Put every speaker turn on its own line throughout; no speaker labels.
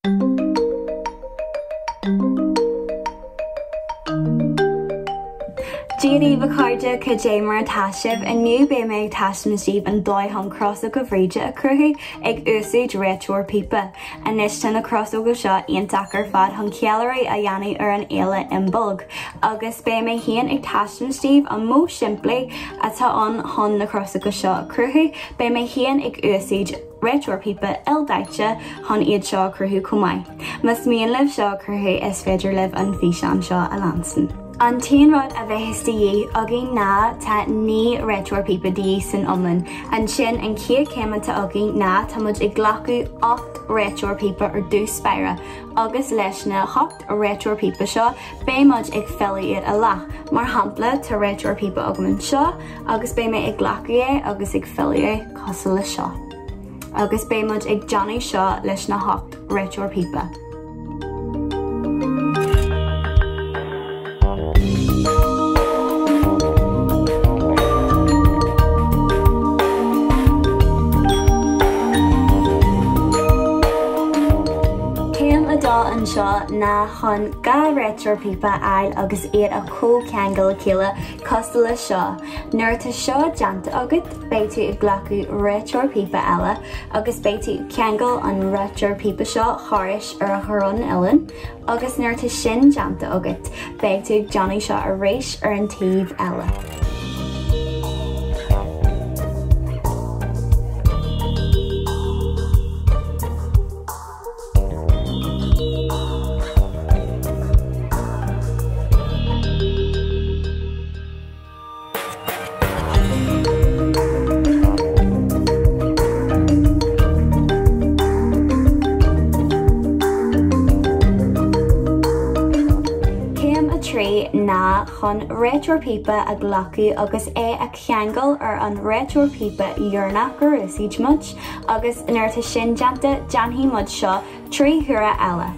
Dia daoibh a chairde, cad é mar atá sibh? Inniu beidh mé ag taispeáint daoibh an dóigh chun crosóga Bhríde a chruthú ag úsáid réiteoir píopa. Anois tá na crosóga seo iontach ar fad chun ceiliúradh a dhéanamh ar an fhéile Imbolc agus beidh mé féin ag taispeáint daoibh an modh simplí atá ann chun na crosóga seo a chruthú. Beidh mé féin ag úsáid réiteoir píopa ildaite chun iad seo a chruthú chomh maith. Más mian libh seo a chruthú is féidir libh an físeán seo a leanstan. An t-aon rud a bheas de dhíth againn ná tá 9 réiteoir píopa de dhíth san iomlán. Ansin an chéad chéim atá againn ná tá muid ag glacadh 8 réiteoir píopa ar dtús báire agus leis na hocht réiteoir píopa seo beidh muid ag filleadh iad i leath. Mar shampla tá réiteoir píopa agam anseo agus beidh mé ag glacadh é agus ag filleadh é cosúil le seo. Agus beidh muid ag déanamh seo leis na hocht réiteoir píopa. Céim 2 anseo ná chun 2 réiteoir píopa a fháil agus iad a chomhcheangal le chéile Cosúil le seo. Nuair atá seo déanta agat, beidh tú ag glacadh réiteoir píopa eile agus beidh tú ag ceangal an réiteoir píopa seo thairis ar a dhroim uillinn agus nuair atá sin déanta agat, beidh tú ag déanamh seo arís ar an taobh eile. Céim 3 ná chun réiteoir píopa a ghlacadh agus é a cheangal ar an réiteoir píopa dheireanach gur úsáid muid agus nuair atá sin déanta déanfaidh muid seo 3 huaire eile.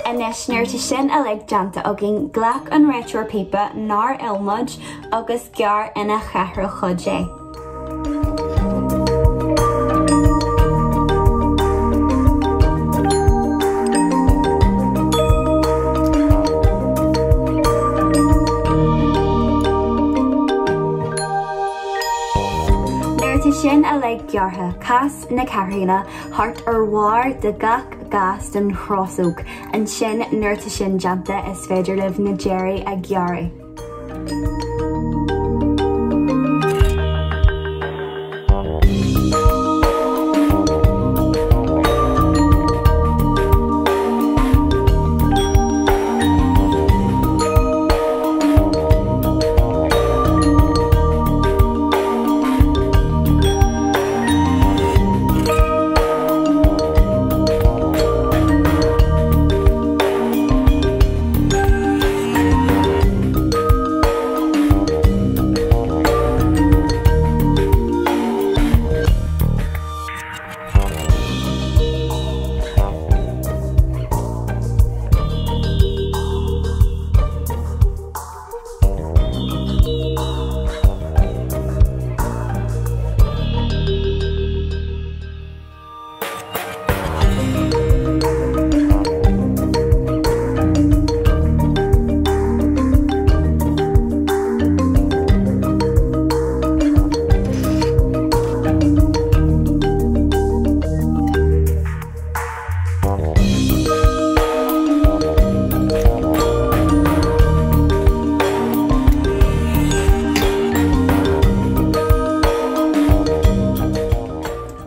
Anois nuair atá sin uilig déanta againn, glac an réiteoir píopa nár fhill muid agus gearr ina cheithre chuid é. Nuair atá sin uilig gearrtha, cas na ceathrúna thart ar bharr de gach gas den chrosóg. Ansin, nuair atá sin déanta, is féidir libh na deirí a ghearradh.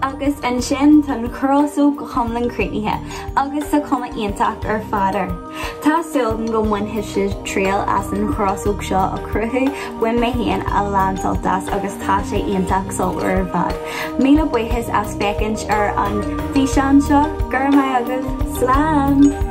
Agus ansin tá an chrosóg go hiomlán críochnaithe agus tá cuma iontach ar fad air. Tá súil agam go mbainfidh sibh triail as an chrosóg seo a chruthú, bhain mé féin a lán sult as agus tá sé iontach sultmhar ar fad. Míle buíochas as féachaint ar an bhfíseán seo, go raibh maith agaibh, slán!